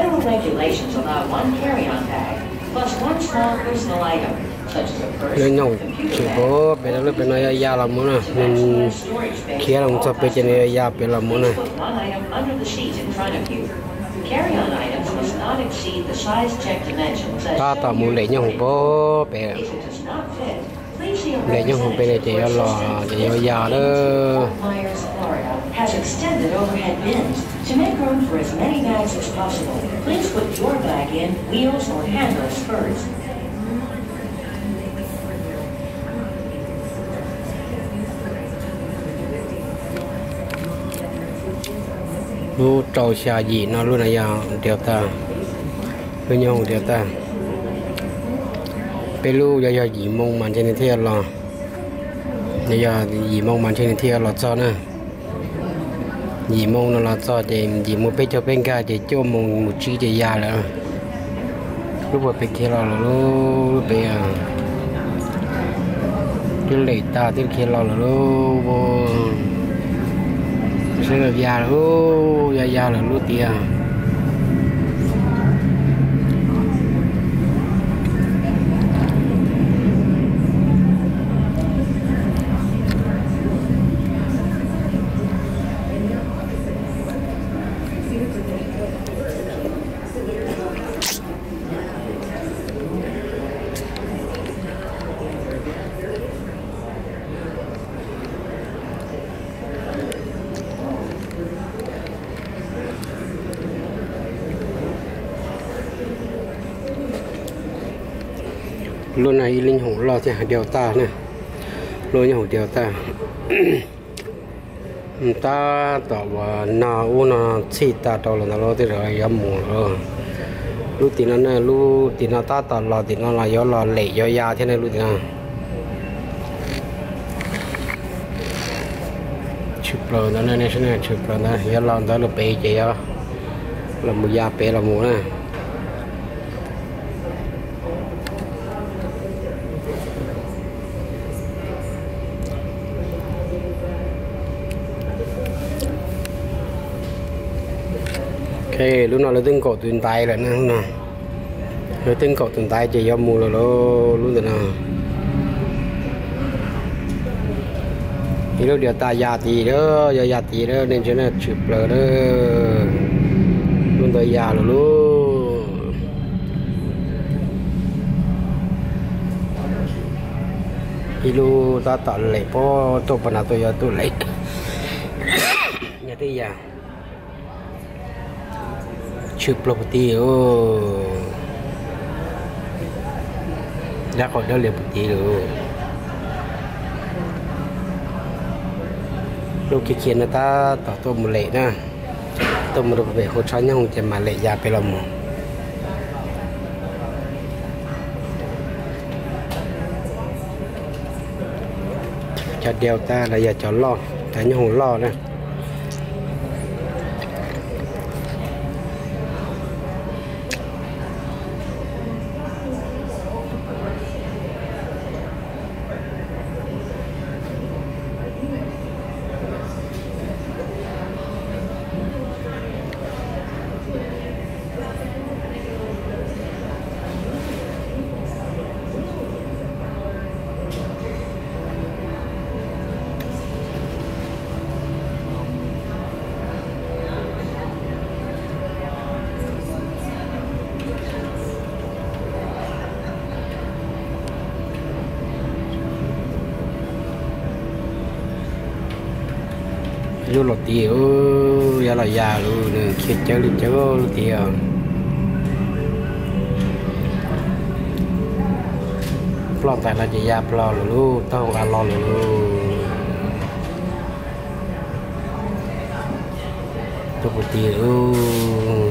Regulations allow one carry-on bag plus one small personal item, such as a purse, computer bag, or business or personal storage space on the ground. Lub nyoog tshwm pem no yog ya los mus na, khiav los txog pem ces nws yog ya pem los mus na. Please put one item under the seat in front of you. Carry-on items must not exceed the size check dimensions as shown here displayed. Tab tom mus lem nyoog pem. If it does not fit, Lem nyob hauv peb no ces yuav los ces yuav ya lawm. Fort Myers, Florida has extended overhead bins to make room for as many bags as possible. Please put your bag in wheels or handles first. Lub rau xya yim no lub no yog Delta, lub nyob hauv Delta. Peb lub yog, yog yim moo mas ntshe nws thiaj los, yog yim moo mas ntshe nws thiaj los txog na. Yim moo no los txog ces yim moo peb caug peb nkag ces cuaj moo mus tsib ces ya lawm. Lub puas pem khiav los lawm lub, lub pem twb lem tag twb khiav los lawm lub. Sawv daws ya lawm, ya ya lawm lub tiag. Lub no ib lub nyob hauv loj thiab, Delta na, lub nyob hauv Delta. Tab tom uas nag ub no txhij tag rau lawm ntawd lawm, tej zaum yuav mus lawm. Lub tim no ne, lub tim no tab tom los, tim no los yuav los lem yuav ya thiab ne lub tim no. Tshwm plaws ntawd ne, nej saib ne, tshwm plaws ntawd, yuav los ntawd lub pem ces yuav los mus ya pem los mus na. Ok, lub no lawv twb nkaum tus ntaiv lawm na, lub no. Lawv twb nkaum tus ntaiv ces yuav mus lawm lauj, lub ntawm no. Ib lub Delta ya tid lawm, yuav ya tid lawm, nej ntsia na, tshwm plaws lawm. Lub ntawd ya lawm lauj. Ib lub tab tom lem pob tuaj pab na, tuaj yuav tuaj lem. Yog twb ya. Tshwm plaws puag tid lauj. Dab qau dawb lias puag tid lauj. Lub khiav khiav no tab tom tuaj mus lem na. Tuaj mus rau pem hauv tshab nyoog ces mam lem ya pem los mus. Cov Delta los yog cov loj, cov nyob hauv loj na. Lub los tid, yuav los ya lawm, nws khiav cawv li cawv lub tid. Ploj ntais no ces ya ploj lawm lauj, taub hau nqa los lawm lauj. Tuaj puag tid lauj.